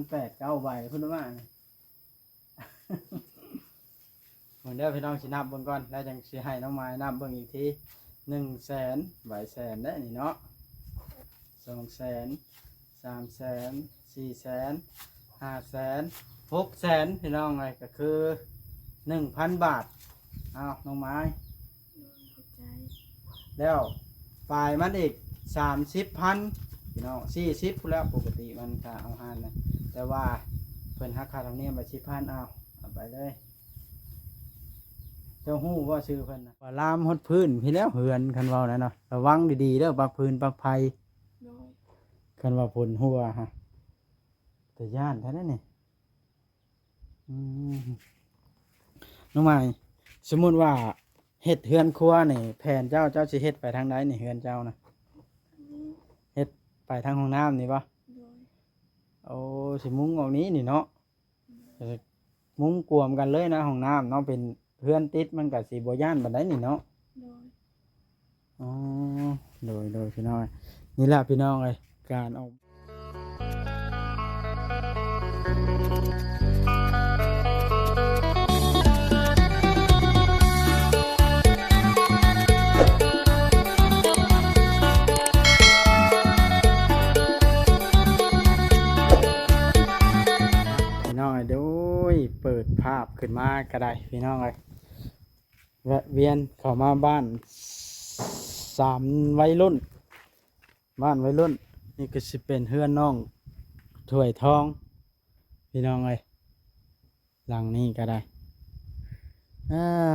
ແປດເກົ້າໃບພຸ້ນວ່າ ເບິ່ງເດີພີ່ນ້ອງ ຊິນັບເບິ່ງກ່ອນ ແລ້ວຈັ່ງຊິໃຫ້ນ້ອງມາຍນັບເບິ່ງອີກທີ. ໜຶ່ງແສນ ໃບແສນເດ້ນີ້ເນາະ ສອງແສນ ສາມແສນ ສີ່ແສນ ຫ້າແສນ ຫົກແສນ ພີ່ນ້ອງເອີຍ ກໍຄືໜຶ່ງພັນບາດ. ເອົາ ນ້ອງມາຍ ຂອບໃຈ. ແລ້ວປາຍມັນອີກສາມສິບພັນ ພີ່ນ້ອງ ສີ່ສິບພຸ້ນແຫຼະ ປົກກະຕິມັນຖ້າເອົາຮ້ານນະ ແຕ່ວ່າເພິ່ນຫັກຄ່າທຳນຽມໄປສິບພັນ. ເອົາ ເອົາໄປເລີຍ. ເຈົ້າຮູ້ບໍ່ຊື່ເພິ່ນນະ? ວ່າລາມຮອດພື້ນພີ້ແລ້ວເຮືອນ ຄັນເວົ້ານະເນາະ ລະວັງດີໆເດີ ປັກຟືນປັກໄຟ. ໂດຍ. ຄັນວ່າຝົນຫົວຫະ ຕາຢ້ານແທ້ເດນີ້. ອືມ ນ້ອງມາຍ ສົມມຸດວ່າເຮັດເຮືອນຄົວນີ້ ແຜນເຈົ້າ ເຈົ້າຊິເຮັດໄປທາງໃດນີ້ ເຮືອນເຈົ້ານະ? ເຮັດໄປທາງຫ້ອງນ້ຳນີ້ບໍ່? ໂດຍ. ໂອ້ ຊິມຸງອອກນີ້ນີ້ເນາະ. ໂດຍ. ມຸງກວມກັນເລີຍນະ ຫ້ອງນ້ຳເນາະ ເປັນເຮືອນຕິດ ມັນກະຊິບໍ່ຢ້ານປານໃດນີ້ເນາະ. ໂດຍ. ອໍ ໂດຍ ໂດຍ ພີ່ນ້ອງ ນີ້ແຫຼະພີ່ນ້ອງເອີຍ ການອອກ ພີ່ນ້ອງເອີຍ ໂດຍ ເປີດພາບຂຶ້ນມາກໍໄດ້ ພີ່ນ້ອງເອີຍ ແວະວຽນເຂົ້າມາບ້ານສາມໄວລຸ້ນ ບ້ານໄວລຸ້ນ. ນີ້ກໍຊິເປັນເຮືອນນ້ອງຖ້ວຍທອງ ພີ່ນ້ອງເອີຍ ຫຼັງນີ້ກໍໄດ້. ອ່າ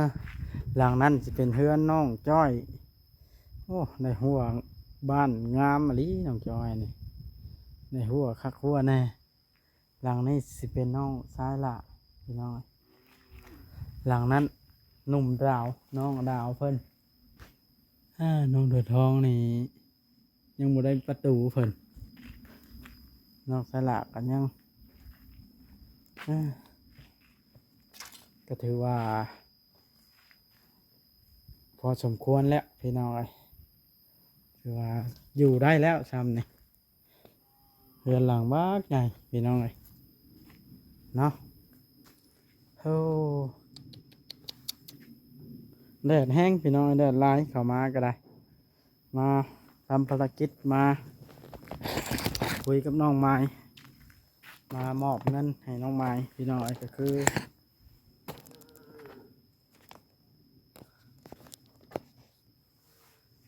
ຫຼັງນັ້ນຊິເປັນເຮືອນນ້ອງຈ້ອຍ. ໂອ້ ໄດ້ຮົ້ວບ້ານງາມອີ່ຫຼີ ນ້ອງຈ້ອຍນີ້ ໄດ້ຮົ້ວຄັກຮົ້ວແນ່. ຫຼັງນີ້ຊິເປັນນ້ອງຊາຍຫຼ້າ ພີ່ນ້ອງ. ຫຼັງນັ້ນໜຸ່ມດາວ ນ້ອງດາວເພິ່ນ. ອ່າ ນ້ອງດາວທອງນີ້ຍັງບໍ່ໄດ້ປະຕູເພິ່ນ. ນ້ອງຊາຍຫຼ້າກໍຍັງ ອ່າ ກໍຖືວ່າພໍສົມຄວນແລ້ວ ພີ່ນ້ອງເອີຍ ຖືວ່າຢູ່ໄດ້ແລ້ວຊ່ຳນີ້. ເຮືອນຫຼັງບັກໃຫຍ່ ພີ່ນ້ອງເອີຍເນາະ. ໂອ້ ແດດແຮງ ພີ່ນ້ອງເອີຍ ແດດຫຼາຍ ເຂົ້າມາກໍໄດ້ ມາທຳພາລະກິດ ມາຄຸຍກັບນ້ອງມາຍ ມາມອບເງິນໃຫ້ນ້ອງມາຍ ພີ່ນ້ອງເອີຍ ກໍຄື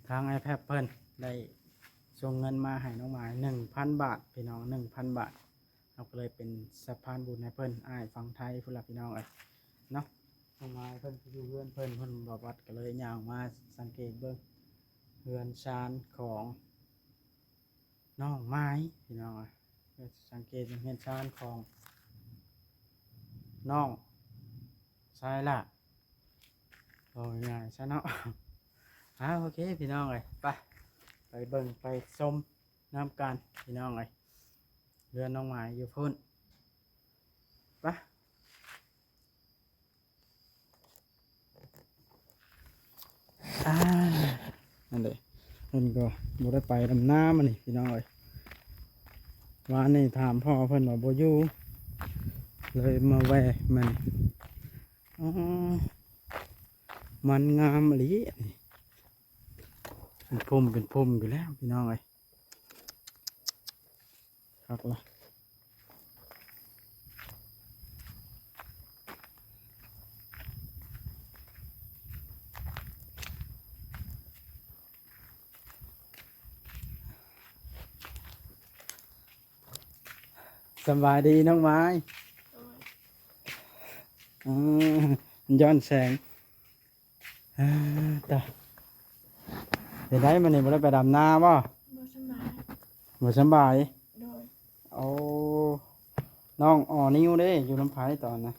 ທາງອ້າຍແພັບເພິ່ນໄດ້ສົ່ງເງິນມາໃຫ້ນ້ອງມາຍໜຶ່ງພັນບາດ ພີ່ນ້ອງ ໜຶ່ງພັນບາດ. ເຮົາກໍເລີຍເປັນສະພານບຸນໃຫ້ເພິ່ນ ອ້າຍຝັ່ງໄທພຸ້ນລະ ພີ່ນ້ອງເອີຍເນາະ. ນ້ອງມາຍເພິ່ນຢູ່ເຮືອນເພິ່ນ ເພິ່ນບໍ່ວັດ ກໍເລີຍຍ່າງມາສັງເກດເບິ່ງເຮືອນຊານຂອງ ນ້ອງມາຍ ພີ່ນ້ອງເອີຍ ສັງເກດເຮືອນຊານຂອງນ້ອງຊາຍຫຼ້າ ເວົ້າງ່າຍໆຊະເນາະ. ອ່າ ໂອເຄ ພີ່ນ້ອງເອີຍ ໄປ ໄປເບິ່ງໄປຊົມນຳກັນ ພີ່ນ້ອງເອີຍ ເຮືອນນ້ອງມາຍຢູ່ພຸ້ນ ໄປ. ອ່າ ນັ້ນເດ້ ເພິ່ນກໍບໍ່ໄດ້ໄປດຳນາມື້ນີ້ ພີ່ນ້ອງເອີຍ. ວານນີ້ຖາມພໍ່ເພິ່ນວ່າບໍ່ຢູ່ ເລີຍມາແວ່ມື້ນີ້. ອໍ ມັນງາມອີ່ຫຼີ ເປັນພຸ່ມເປັນພຸ່ມຢູ່ແລ້ວ ພີ່ນ້ອງເອີຍ. ຄັກລະ ສະບາຍດີນ້ອງມາຍ. ໂດຍ. ອືມ ມັນຍ້ອນແສງ. ອ່າ ຕາ ເປັນໄດມື້ນີ້ ບໍ່ໄດ້ໄປດຳນາບໍ່? ບໍ່ສະບາຍ. ບໍ່ສະບາຍ? ໂດຍ. ໂອ້ ນ້ອງອໍນິວເດ້ ຢູ່ນຳໃຜຕອນນະ?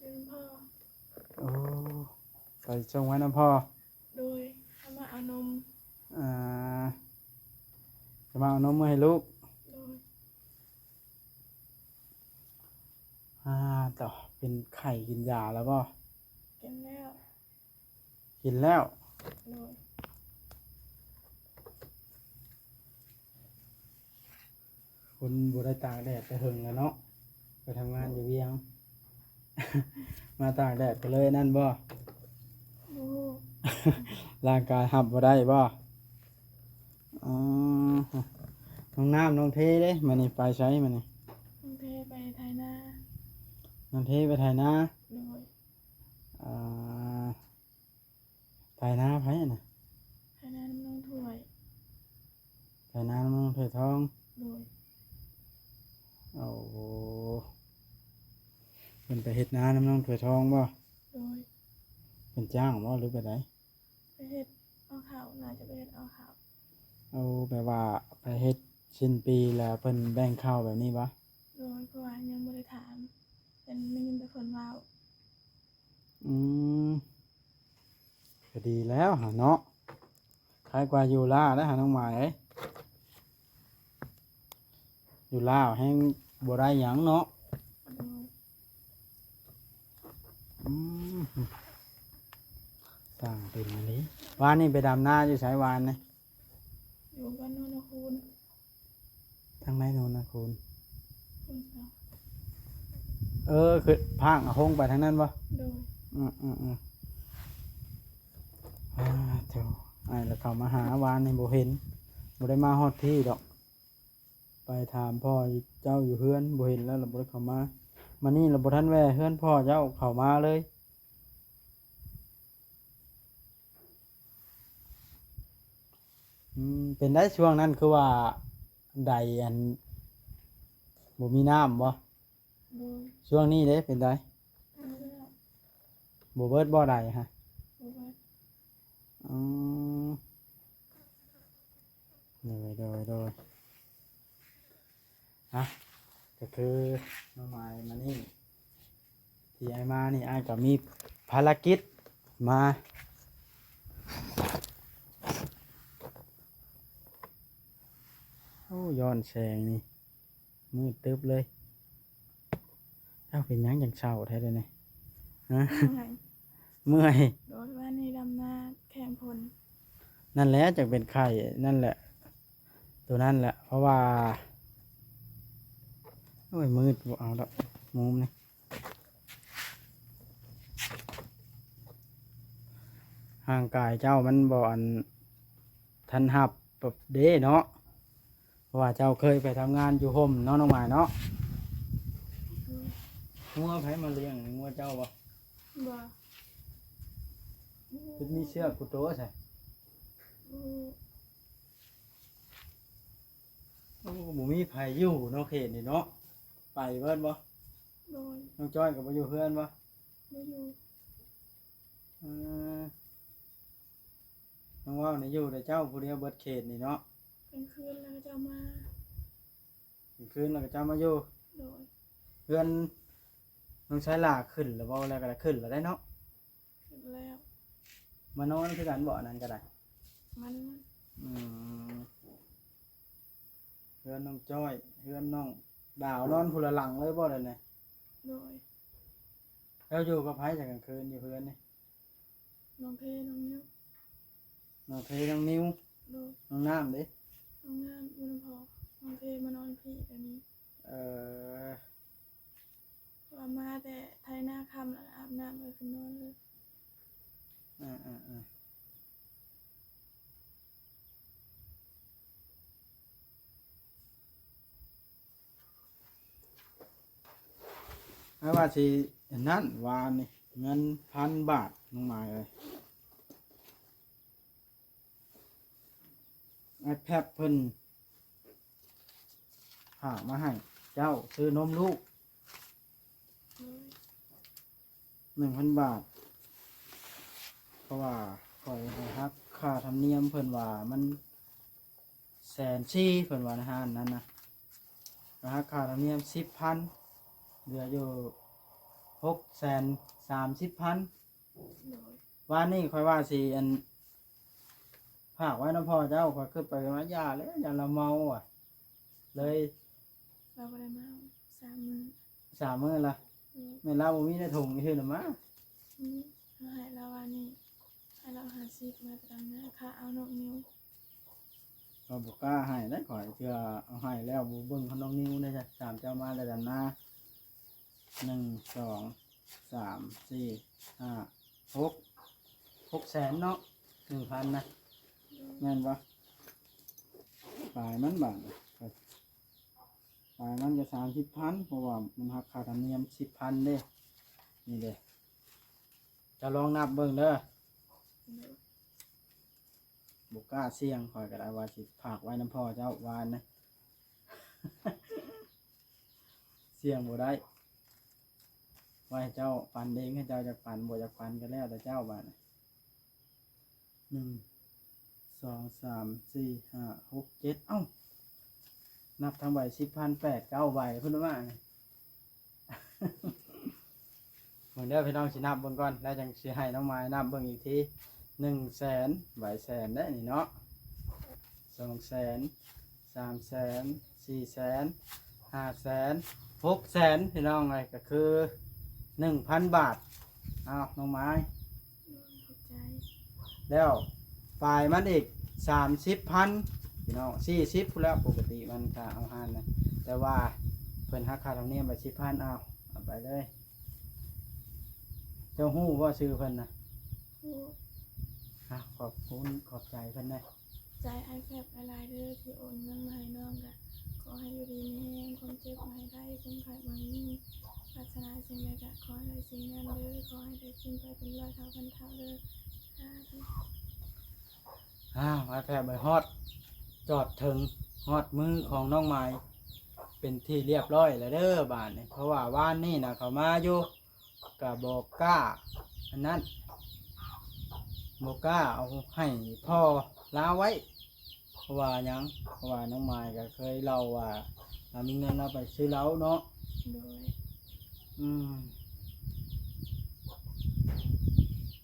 ຢູ່ນຳພໍ່. ໂອ້ ໄປສົ່ງໄວ້ນຳພໍ່? ໂດຍ. ເຂົາມາເອົານົມ. ອ່າ ຈະມາເອົານົມມາໃຫ້ລູກ? ໂດຍ. ອ່າ ຕາ ເປັນໄຂ້ກິນຢາແລ້ວບໍ່? ກິນແລ້ວ. ກິນແລ້ວ. ໂດຍ. ຄົນບໍ່ໄດ້ຕາກແດດແຕ່ເຫິງແລ້ວເນາະ. ໄປທຳງານຢູ່ວຽງ ມາຕາກແດດກໍເລີຍນັ້ນບໍ່? ບໍ່ຮູ້ ຮ່າງກາຍຮັບບໍ່ໄດ້ບໍ່? ອໍ ນ້ອງນ້ຳ ນ້ອງເທເດ້ ມື້ນີ້ໄປໃສມື້ນີ້? ນ້ອງເທໄປໄຖນາ. ນ້ອງເທໄປໄຖນາ? ໂດຍ. ອ່າ ໄຖນາໃຜຫັ້ນນະ? ໄຖນານຳນ້ອງຖ້ວຍ. ໄຖນານຳນ້ອງຖ້ວຍທອງ? ໂດຍ. ໂອ້ ເພິ່ນໄປເຮັດນານຳນ້ອງຖ້ວຍທອງບໍ່? ໂດຍ. ເພິ່ນຈ້າງບໍ່ ຫຼືແບບໃດ? ໄປເຮັດເອົາເຂົ້າ ໜ້າຈະໄປເຮັດເອົາເຂົ້າ. ໂອ້ ແບບວ່າໄປເຮັດສິ້ນປີແລ້ວເພິ່ນແບ່ງເຂົ້າແບບນີ້ບໍ່? ໂດຍ ເພາະວ່າຍັງບໍ່ໄດ້ຖາມ ແຕ່ໄດ້ຍິນແຕ່ເພິ່ນເວົ້າ. ອືມ ກໍດີແລ້ວຫັ້ນເນາະ ໄຄກວ່າຢູ່ລາວໄດ໋ຫາ ນ້ອງໝາຍເອີຍ. ຢູ່ລາວແຮ່ງບໍ່ໄດ້ຫຍັງເນາະ. ອືມ ຊ່າງເປັນອີ່ຫຼີ. ວານນີ້ໄປດຳນາຢູ່ໃສວານນີ້? ຢູ່ບ້ານໂນນນາຄູນ. ທາງໃດໂນນນາຄູນ? ຄູນສອງ. ເອີ ຄືພາກອາຫົງໄປທາງນັ້ນບໍ່? ໂດຍ. ອືມໆໆ ອາ ເຈົ້າ ອ້າຍລະເຂົ້າມາຫາ ວານນີ້ບໍ່ເຫັນ ບໍ່ໄດ້ມາຮອດພີ້ດອກ. ໄປຖາມພໍ່ເຈົ້າຢູ່ເຮືອນ ບໍ່ເຫັນແລ້ວ ລະບໍ່ໄດ້ເຂົ້າມາ. ມານີ້ລະບໍ່ທັນແວ່ເຮືອນພໍ່ເຈົ້າ ເຂົ້າມາເລີຍ. ອືມ ເປັນໃດຊ່ວງນັ້ນຄືວ່າໃດອັນ ບໍ່ມີນ້ຳບໍ່? ໂດຍ. ຊ່ວງນີ້ເດ້ເປັນໃດ? ບໍ່ເບິດ. ບໍ່ເບິດບໍ່ໃດຫະ? ບໍ່ເບິດ. ອືມ ໂດຍ ໂດຍ ໂດຍ. ອ່ະ ກໍຄືນ້ອງໝາຍມານີ້ ທີ່ອ້າຍມານີ້ ອ້າຍກໍມີພາລະກິດມາ. ໂອ້ ຍ້ອນແສງນີ້ ມືດຕຶບເລີຍ. ເຈົ້າເປັນຫຍັງຈັ່ງເສົ້າແທ້ດຽວນີ້? ຮະ? ເມື່ອຍ. ເມື່ອຍ? ໂດຍ. ວານນີ້ດຳນາແຂ່ງຝົນ. ນັ້ນແຫຼະ ຈັ່ງເປັນໄຂ້ ນັ້ນແຫຼະ ໂຕນັ້ນແຫຼະ ເພາະວ່າ ໂອ້ຍ ມືດ ບໍ່ເອົາດອກ ມຸມນີ້. ຮ່າງກາຍເຈົ້າມັນບໍ່ ອັນ ທັນຮັບເດ້ເນາະ ເພາະວ່າເຈົ້າເຄີຍໄປທຳງານຢູ່ຮົ່ມເນາະ ນ້ອງໝາຍເນາະ. ໂດຍ. ງົວໃຜມາລ້ຽງ? ງົວເຈົ້າບໍ່? ບໍ່. ຄືມີເຊືອກກູໂຕໃສ? ບໍ່. ໂອ້ ບໍ່ມີໃຜຢູ່ເນາະ ເຂດນີ້ເນາະ. ໄປເບິດບໍ່? ໂດຍ. ນ້ອງຈ້ອຍກໍບໍ່ຢູ່ເຮືອນບໍ່? ບໍ່ຢູ່. ເອີ ນ້ອງເວົ້ານີ້ຢູ່ແຕ່ເຈົ້າຜູ້ດຽວເບິດເຂດນີ້ເນາະ. ກາງຄືນແລ້ວເຂົາເຈົ້າມາ. ກາງຄືນແລ້ວເຂົາເຈົ້າມາຢູ່. ໂດຍ. ເຮືອນນ້ອງຊາຍຫຼ້າຂຶ້ນແລ້ວບໍ່? ແລ້ວກໍໄດ້ຂຶ້ນແລ້ວໄດ໋ເນາະ. ແລ້ວ ມານອນຄືກັນບໍ່ ອັນນັ້ນກໍໄດ້? ມັນ ອືມ ເຮືອນນ້ອງຈ້ອຍ ເຮືອນນ້ອງດາວ ນອນຄົນລະຫຼັງເລີຍບໍ່ດຽວນີ້? ໂດຍ. ແລ້ວຢູ່ກັບໃຜຈະກາງຄືນຢູ່ເຮືອນນີ້? ນ້ອງເພ ນ້ອງນິວ. ນ້ອງເພ ນ້ອງນິວ. ໂດຍ. ນ້ອງນ້ຳເດ້? ນ້ອງນ້ຳຢູ່ນຳພໍ່. ນ້ອງເພມານອນພີ້ດຽວນີ້. ເອີ. ວ່າມາແຕ່ໄຖນາຄ່ຳແລ້ວອາບນ້ຳ ເອີ ຂຶ້ນນອນເລີຍ. ເອີໆໆ ອ້າຍວ່າຊິອັນນັ້ນ ວານນີ້ເງິນພັນບາດ ນ້ອງໝາຍເອີຍ. ອ້າຍແພັບເພິ່ນຝາກມາໃຫ້ເຈົ້າຊື້ນົມລູກ ໂດຍ ໜຶ່ງພັນບາດ ເພາະວ່າຂ້ອຍໃຫ້ຫັກຄ່າທຳນຽມ ເພິ່ນວ່າມັນແສນສີ່ ເພິ່ນວ່າໃນຮ້ານນັ້ນນະ ກໍຫັກຄ່າທຳນຽມສິບພັນ ເຫຼືອຢູ່ຫົກແສນສາມສິບພັນ. ໂດຍ ວານນີ້ຂ້ອຍວ່າຊິ ອັນ ຝາກໄວ້ນຳພໍ່ເຈົ້າ ຂ້ອຍຄິດໄປມາ ຢ່າແຫຼະ ຢ້ານລາວເມົາວ່າ ເລີຍ ລາວບໍ່ໄດ້ມາສາມມື້ ສາມມື້ລະ. ໂດຍ ແມ່ນລາວບໍ່ມີໃນຖົງຢູ່ຊື່ນະມາ. ອືມ ເຮົາໃຫ້ລາວວານນີ້ ໃຫ້ລາວຫ້າສິບ ມາແຕ່ດຳນາ ຄ່າເອົານ້ອງນິວ. ຂ້ອຍບໍ່ກ້າໃຫ້ໄດ໋ ຂ້ອຍເທື່ອເອົາໃຫ້ແລ້ວບໍ່ເບິ່ງເອົານ້ອງນິວໄດ້ ຕາມເຈົ້າມາແຕ່ດຳນາ. ໜຶ່ງ ສອງ ສາມ ສີ່ ຫ້າ ຫົກ ຫົກແສນເນາະ ໜຶ່ງພັນນະ ແມ່ນບໍ່? ປາຍມັນບາດນີ້ ປາຍມັນກໍສາມສິບພັນ ເພາະວ່າມັນຫັກຄ່າທຳນຽມສິບພັນເດ້. ນີ້ເດ້ ເຈົ້າລອງນັບເບິ່ງເດີ. ບໍ່ກ້າສ່ຽງ ຂ້ອຍກໍໄດ້ວ່າຊິຝາກໄວ້ນຳພໍ່ເຈົ້າວານນະ ສ່ຽງບໍ່ໄດ້ ໄວ້ໃຫ້ເຈົ້າປັນເອງ ໃຫ້ເຈົ້າຢາກປັນ ບໍ່ຢາກປັນກໍແລ້ວແຕ່ເຈົ້າບາດນີ້. ໜຶ່ງ ສອງ ສາມ ສີ່ ຫ້າ ຫົກ ເຈັດ ເອົ້າ ນັບທັງໃບສິບພັນ ແປດ ເກົ້າ ໃບພຸ້ນວ່າ. ເບິ່ງເດີພີ່ນ້ອງ ຊິນັບເບິ່ງກ່ອນ ແລ້ວຈັ່ງຊິໃຫ້ນ້ອງມາຍນັບເບິ່ງອີກທີ. ໜຶ່ງແສນ ໃບແສນເດ້ນີ້ເນາະ ສອງແສນ ສາມແສນ ສີ່ແສນ ຫ້າແສນ ຫົກແສນ ພີ່ນ້ອງເອີຍ ກໍຄືໜຶ່ງພັນບາດ. ເອົາ ນ້ອງມາຍ ຂອບໃຈ. ແລ້ວປາຍມັນອີກສາມສິບພັນ ພີ່ນ້ອງ ສີ່ສິບພຸ້ນແຫຼ້ວ ປົກກະຕິມັນຄ່າເອົາຮ້ານນະ ແຕ່ວ່າເພິ່ນຫັກຄ່າທຳນຽມໄປສິບພັນ. ເອົາ ເອົາໄປເລີຍ. ເຈົ້າຮູ້ບໍ່ຊື່ເພິ່ນນະ? ຮູ້. ອາ ຂອບຄຸນ ຂອບໃຈເພິ່ນແດ່. ໃຈອ້າຍແຟບຫຼາຍໆເດີ ທີ່ໂອນເງິນມາໃຫ້ນ້ອງ ກະຂໍໃຫ້ຢູ່ດີມີແຮງ ຄວາມເຈັບບໍ່ໃຫ້ໄດ້ ຄວາມໄຂ້ບໍ່ໃຫ້ມີ ປາດຖະໜາສິ່ງໃດກະຂໍໃຫ້ໄດ້ສິ່ງນັ້ນເດີ ຂໍໃຫ້ໄດ້ຂຶ້ນໄປເປັນຮ້ອຍເທົ່າພັນເທົ່າເດີ ສາທຸ. ອ້າວ ອ້າຍແຟບໄປຮອດ ຈອດເຖິງ ຮອດມືຂອງນ້ອງມາຍ ເປັນທີ່ລຽບຮ້ອຍແລ້ວເດີບາດນີ້ ເພາະວ່າວານນີ້ນະ ເຂົາມາຢູ່ ກະບໍ່ກ້າອັນນັ້ນ ບໍ່ກ້າເອົາໃຫ້ພໍ່ລາວໄວ້. ເພາະວ່າຫຍັງ? ເພາະວ່ານ້ອງມາຍກໍເຄີຍເລົ່າວ່າ ລາວມີເງິນລາວໄປຊື້ເຫຼົ້າເນາະ. ໂດຍ. ອືມ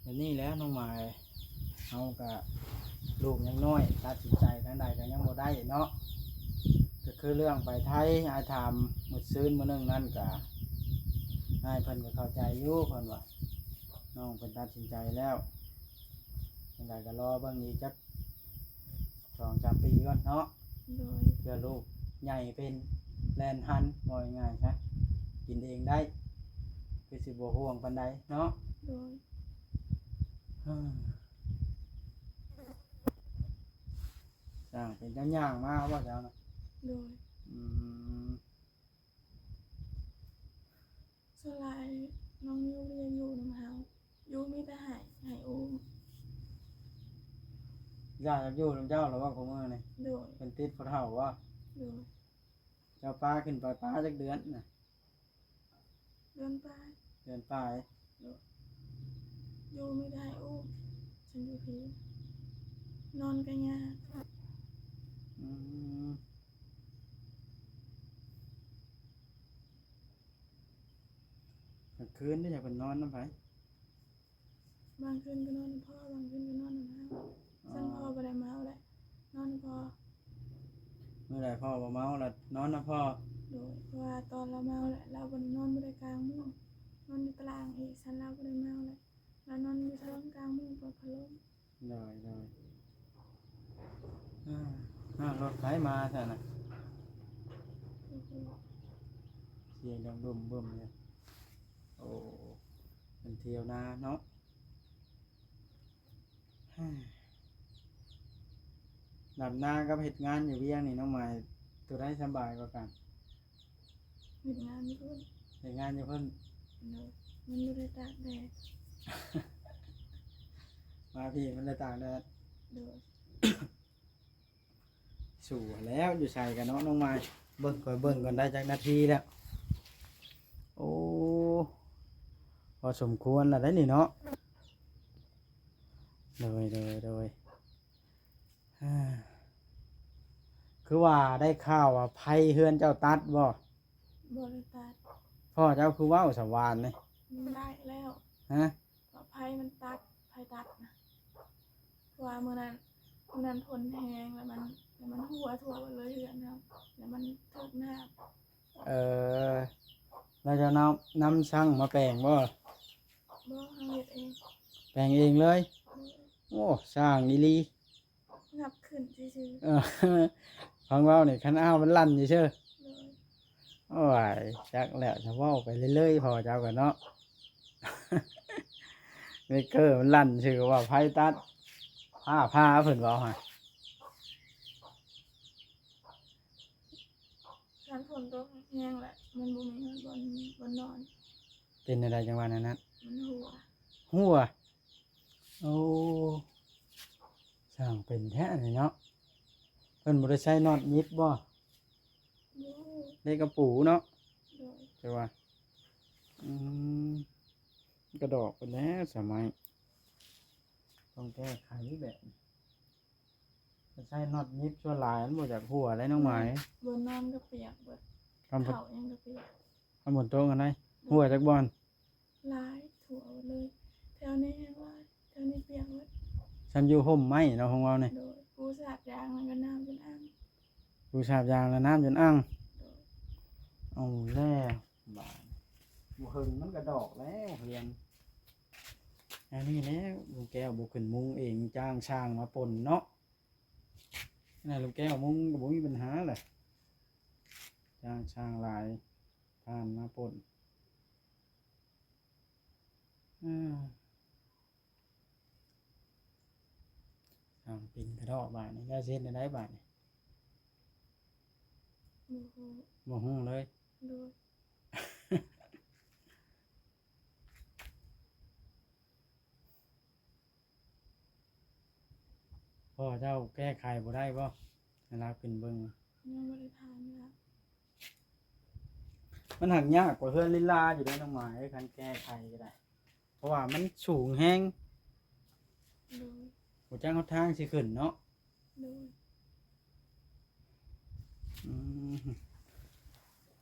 ແບບນີ້ແຫຼະນ້ອງມາຍ ເຮົາກະລູກຍັງນ້ອຍ ຕັດສິນໃຈທາງໃດກໍຍັງບໍ່ໄດ້ເນາະ. ກໍຄືເລື່ອງໄປໄທ ອ້າຍຖາມມື້ຊືນມື້ໜຶ່ງນັ້ນ ກະອ້າຍເພິ່ນກໍເຂົ້າໃຈຢູ່ ເພິ່ນວ່ານ້ອງເພິ່ນຕັດສິນໃຈແລ້ວ ຈັ່ງໃດກໍລໍເບິ່ງອີກຈັກສອງສາມປີກ່ອນເນາະ. ໂດຍ. ເພື່ອລູກໃຫຍ່ເປັນແລ່ນຫັນ ເວົ້າງ່າຍໆຊະ ກິນເອງໄດ້ ຄືຊິບໍ່ຫ່ວງປານໃດເນາະ. ໂດຍ. ເອີ ຊ່າງເປັນເຈົ້າຍ່າງມາບໍ່ເຈົ້ານະ? ໂດຍ. ອືມ ສ່ວນຫຼາຍນ້ອງຢູ່ບໍ່ຢາກຢູ່ນຳເຮົາ ຢູ່ມີແຕ່ໃຫ້ ໃຫ້ອຸ້ມ. ຢາກ ຢາກຢູ່ນຳເຈົ້າລະບໍ່ ຄູ່ມື້ນີ້? ໂດຍ. ເພິ່ນຕິດຜູ້ເຖົ້າບໍ່? ໂດຍ. ເຈົ້າປາຂຶ້ນໄປ ປາຈັກເດືອນນະ? ເດືອນປາຍ. ເດືອນປາຍ. ໂດຍ. ຢູ່ມີແຕ່ໃຫ້ອຸ້ມ ຊັ້ນຢູ່ພີ້ ນອນກໍຍາກ. ອືມ ກາງຄືນເດ ເພິ່ນນອນນຳໃຜ? ບາງຄືນກໍນອນນຳພໍ່ ບາງຄືນກໍນອນນຳເຮົາ. ອໍ ຄັນພໍ່ບໍ່ໄດ້ເມົາແຫຼະ ນອນນຳພໍ່. ມື້ໃດພໍ່ບໍ່ເມົາລະນອນນຳພໍ່? ໂດຍ. ເພາະວ່າຕອນລາວເມົາແຫຼະ ລາວບໍ່ໄດ້ນອນ ບໍ່ໄດ້ກາງມຸ້ງ ນອນຢູ່ຕາລ່າງອີກ ຊັ້ນລາວບໍ່ໄດ້ເມົາແຫຼະ ລາວນອນຢູ່ເທິງກາງມຸ້ງ ເປີດພັດລົມ. ໂດຍ ໂດຍ. ອ້າ ອ້າ ລົດໃຜມາຊັ້ນນະ? ໂອ້ໂຫ ສຽງດັງບຶ້ມໆຢູ່. ໂອ້ ເພິ່ນທ່ຽວນາເນາະ. ດຳນາກັບເຮັດງານຢູ່ວຽງນີ້ ນ້ອງມາຍ ໂຕໃດສະບາຍກວ່າກັນ? ເຮັດງານຢູ່ພຸ້ນ. ເຮັດງານຢູ່ພຸ້ນ. ໂດຍ. ມັນບໍ່ໄດ້ຕາກແດດ. ມາພີ້ມັນໄດ້ຕາກແດດ. ໂດຍ. ສູ້ແລ້ວ ຢູ່ໃສກັນເນາະນ້ອງມາຍ? ເບິ່ງ ຂ້ອຍເບິ່ງກ່ອນ ໄດ້ຈັກນາທີແລ້ວ? ໂອ້ ພໍສົມຄວນລະໄດ໋ນີ້ເນາະ. ໂດຍ ໂດຍ ໂດຍ. ຄືວ່າໄດ້ຂ່າວວ່າໄຟເຮືອນເຈົ້າຕັດບໍ່? ບໍ່ໄດ້ຕັດ. ພໍ່ເຈົ້າຄືເວົ້າສະຫວານນີ້? ມັນໄດ້ແລ້ວ. ຮະ? ວ່າໄຟມັນຕັດ ໄຟຕັດນະ ເພາະວ່າມື້ນັ້ນ ມື້ນັ້ນຝົນແຮງ ແລ້ວມັນ ແລ້ວມັນຮົ່ວທົ່ວເບິດເລີຍເຮືອນເຮົາ ແລ້ວມັນຖືກນ້ຳ. ເອີ ແລ້ວເຈົ້ານຳ ນຳຊ່າງມາແປງບໍ່? ບໍ່ ເຮົາເຮັດເອງ. ແປງເອງເລີຍ? ໂດຍ. ໂອ້ ຊ່າງອີ່ຫຼີ. ຫຍັບຂຶ້ນຊື່ໆ. ເອີ ຟັງເວົ້ານີ້ ຄັນອ້າວມັນລັ່ນຊື່ໆ. ໂດຍ. ໂອ້ຍ ຈັກແລ້ວ ຈະເວົ້າໄປເລື້ອຍໆ ພໍ່ເຈົ້າກໍເນາະ ເມກເກີມັນລັ່ນຊື່ວ່າໄຟຕັດ ຟ້າຜ່າເພິ່ນເວົ້າຫັ້ນ. ຄັນຝົນຕົກແຮງໆ ແລ້ວມັນບໍ່ມີບ່ອນ ບ່ອນນອນ. ເປັນແນວໃດຈັ່ງວ່າແນວນັ້ນ? ມັນຮົ່ວ. ຮົ່ວ? ໂອ້ ຊ່າງເປັນແທ້ນີ້ເນາະ. ເພິ່ນບໍ່ໄດ້ໃຊ້ນັອດຫຍິບບໍ່? ບໍ່. ເຫຼັກກະປູເນາະ? ໂດຍ. ແຕ່ວ່າ ອືມ ກະດອກເພິ່ນແລ້ວສະໄໝ ຕ້ອງແກ້ໄຂແບບນີ້. ໃຊ້ນັອດຫຍິບສ່ວນຫຼາຍ ມັນບໍ່ຢາກຮົ່ວໄດ໋ນ້ອງໝາຍ. ໂດຍ. ບ່ອນນອນກໍປຽກເບິດ ຄັນຝົນ ເຂົ້າຫຍັງກໍປຽກ. ຄັນຝົນຕົກຫັ້ນໃດ ຮົ່ວຈັກບ່ອນ? ຫຼາຍ ທົ່ວເບິດເລີຍ. ແຖວນີ້ແຮງຫຼາຍ ແຖວນີ້ປຽກເບິດ. ຊ່ຳຢູ່ຮົ່ມໄມ້ເນາະ ຂອງເຮົານີ້. ໂດຍ. ປູສາບຢາງແລ້ວກໍນ້ຳຈົນອັ່ງ. ປູສາບຢາງແລ້ວນ້ຳຈົນອັ່ງ. ໂດຍ. ເອົາແລ້ວ ບາດນີ້ ບໍ່ເຫິງມັນກະດອກແລ້ວເຮືອນ. ອັນນີ້ແຫຼະ ລຸງແກ້ວບໍ່ຂຶ້ນມຸງເອງ ຈ້າງຊ່າງມາປົນເນາະ. ຂະໜາດລຸງແກ້ວມຸງກໍບໍ່ມີບັນຫາແຫຼະ ຈ້າງຊ່າງຫຼາຍ ຜ່ານມາປົນ. ເອີ ຊ່າງເປັນກະເທາະບາດນີ້ ແລ້ວຊິເຮັດແນວໃດບາດນີ້? ບໍ່ຮູ້ ບໍ່ຮູ້ເລີຍ. ໂດຍ. ພໍ່ເຈົ້າແກ້ໄຂບໍ່ໄດ້ບໍ່? ໃຫ້ລາວຂຶ້ນເບິ່ງ. ຍັງບໍ່ໄດ້ຖາມລາວ. ມັນຫາກຍາກກວ່າເຮືອນລີລາຢູ່ເດ້ນ້ອງໝາຍ ຄັນແກ້ໄຂກໍໄດ້ ເພາະວ່າມັນສູງແຮງ. ໂດຍ. ບໍ່ຈັກເຮົາທາງຊິຂຶ້ນເນາະ. ໂດຍ. ອືມ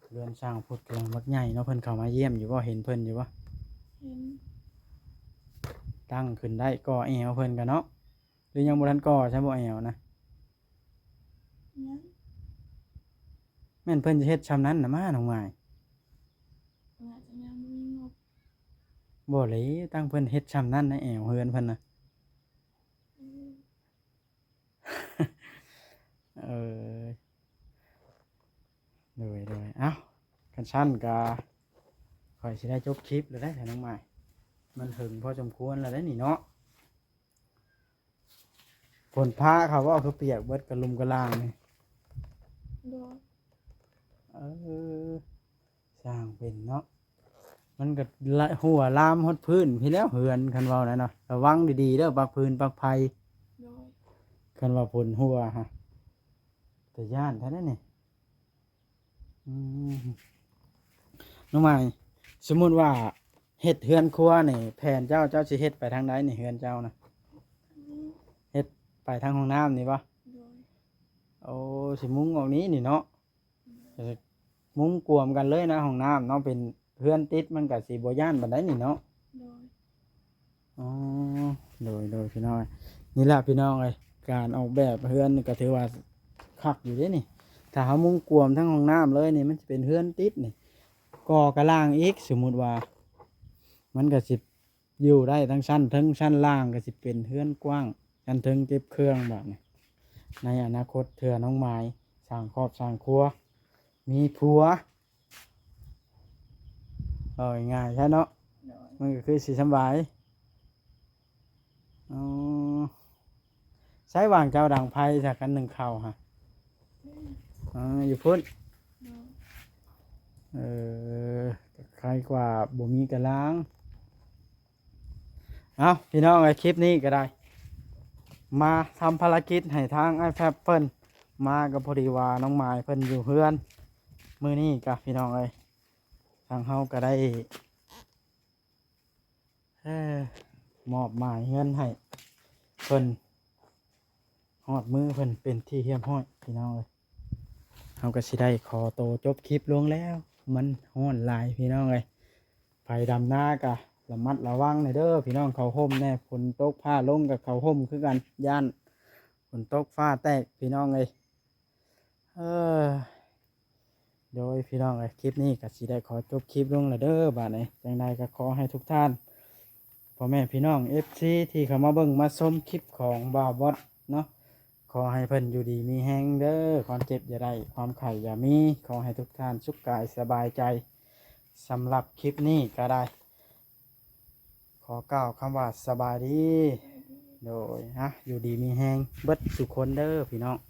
ເຮືອນຊ່າງພຸດກຳລັງບັກໃຫຍ່ເນາະ. ເພິ່ນເຂົ້າມາຢ້ຽມຢູ່ບໍ່? ເຫັນເພິ່ນຢູ່ບໍ່? ເຫັນ. ຕັ້ງຂຶ້ນໄດ້ ກໍ່ແອວເພິ່ນກະເນາະ ຫຼືຍັງບໍ່ທັນກໍ່? ໃຊ່ບໍ່ແອວນະ? ຍັງ. ແມ່ນເພິ່ນຈະເຮັດຊ່ຳນັ້ນນະມາ ນ້ອງໝາຍ. ອາດຈະຍັງບໍ່ມີງົບ. ບໍ່ເລີຍ ຕັ້ງເພິ່ນເຮັດຊ່ຳນັ້ນນະ ແອວເຮືອນເພິ່ນນະ. ເອີ ເອີ ໂດຍ ໂດຍ. ເອົ້າ ຄັນຊັ້ນກະຂ້ອຍຊິໄດ້ຈົບຄລິບແລ້ວເດ້ນ້ອງໝາຍ ມັນເຖິງພໍສົມຄວນແລ້ວເດ້ນີ້ເນາະ. ຝົນຟ້າເຂົາເວົ້າຄືປຽກເບິດກະລຸມກະລາງນີ້. ໂດຍ. ເອີ ຊ່າງເປັນເນາະ ມັນກໍ ຮົ່ວລາມຮອດພື້ນພີ້ແລ້ວເຮືອນ ຄັນເວົ້າແລ້ວເນາະ. ລະວັງດີໆເດີ ປັກຟືນປັກໄຟ. ໂດຍ. ຄັນວ່າຝົນຮົ່ວຫັ້ນ ຕາຢ້ານແທ້ເດ້ນີ້. ອືມ ນ້ອງໝາຍ ສົມມຸດວ່າເຮັດເຮືອນຄົວນີ້ ແຜນເຈົ້າ ເຈົ້າຊິເຮັດໄປທາງໃດນີ້ ເຮືອນເຈົ້ານະ? ອືມ ເຮັດໄປທາງຫ້ອງນ້ຳນີ້ບໍ່? ໂດຍ. ໂອ້ ຊິມຸງອອກນີ້ນີ້ເນາະ. ໂດຍ. ມຸງກວມກັນເລີຍນະ ຫ້ອງນ້ຳເນາະ ເປັນເຮືອນຕິດ ມັນກະຊິບໍ່ຢ້ານປານໃດນີ້ເນາະ. ໂດຍ. ອໍ ໂດຍ ໂດຍ ພີ່ນ້ອງ. ນີ້ລະພີ່ນ້ອງເອີຍ ການອອກແບບເຮືອນນີ້ກໍຖືວ່າຄັກຢູ່ເດ້ນີ້. ຖ້າເຮົາມຸງກວມທັງຫ້ອງນ້ຳເລີຍນີ້ ມັນຈະເປັນເຮືອນຕິດນີ້ ກໍ່ກະລ່າງອີກ. ສົມມຸດວ່າ ມັນກໍຊິຢູ່ໄດ້ທັງຊັ້ນເທິງຊັ້ນລ່າງ ກໍຊິເປັນເຮືອນກວ້າງ ຊັ້ນເທິງເກັບເຄື່ອງ. ບາດນີ້ ໃນອະນາຄົດ ເທື່ອນ້ອງໝາຍສ້າງຄອບສ້າງຄົວ ມີຜົວ ເວົ້າງ່າຍໆຊະເນາະ. ໂດຍ. ມັນກໍຄືຊິສຳບາຍ. ອໍ ໃຊ້ຫວ່າງເຈົ້າດັງໄຟຊະ ຄັນໜຶ້ງເຂົ້າຫະ? ອືມ ອໍ ຢູ່ພຸ້ນ. ໂດຍ. ເອີ ກໍໄຄກວ່າບໍ່ມີກະລາງ. ເອົ້າ ພີ່ນ້ອງເອີຍ ຄລິບນີ້ກໍໄດ້ມາທຳພາລະກິດໃຫ້ທາງອ້າຍແຟບເພິ່ນມາ ກໍພໍດີວ່ານ້ອງໝາຍເພິ່ນຢູ່ເຮືອນ. ມື້ນີ້ກະ ພີ່ນ້ອງເອີຍ ທາງເຮົາກໍໄດ້ ເອີ ມອບໝາຍເຮືອນໃຫ້ເພິ່ນ ຮອດມືເພິ່ນເປັນທີ່ຮຽບຮ້ອຍ ພີ່ນ້ອງເອີຍ. ເຮົາກໍຊິໄດ້ຂໍໂຕຈົບຄລິບລົງແລ້ວ ມັນຮ້ອນຫຼາຍ ພີ່ນ້ອງເອີຍ. ໃຜດຳນາກໍລະມັດລະວັງແດ່ເດີ ພີ່ນ້ອງ ເຂົ້າຮົ່ມແດ່. ຝົນຕົກຟ້າລົງກໍເຂົ້າຮົ່ມຄືກັນ ຢ້ານຝົນຕົກຟ້າແຕກ ພີ່ນ້ອງເອີຍ. ເອີ ໂດຍ ພີ່ນ້ອງເອີຍ ຄລິບນີ້ກໍຊິໄດ້ຂໍຈົບຄລິບລົງແລ້ວເດີ. ບາດນີ້ ຈັ່ງໃດກໍຂໍໃຫ້ທຸກທ່ານ ພໍ່ແມ່ພີ່ນ້ອງ ເອັຟຊີ ທີ່ເຂົ້າມາເບິ່ງມາຊົມຄລິບຂອງບ່າວບອດເນາະ, ຂໍໃຫ້ເພິ່ນຢູ່ດີມີແຮງເດີ້ ຄວາມເຈັບຢ່າໄດ້ ຄວາມໄຂ້ຢ່າມີ ຂໍໃຫ້ທຸກທ່ານສຸກກາຍສະບາຍໃຈ. ສຳລັບຄລິບນີ້ກໍໄດ້ ຂໍກ່າວຄຳວ່າສະບາຍດີ. ໂດຍ ຮະ ຢູ່ດີມີແຮງເບິດທຸກຄົນເດີ້ພີ່ນ້ອງ.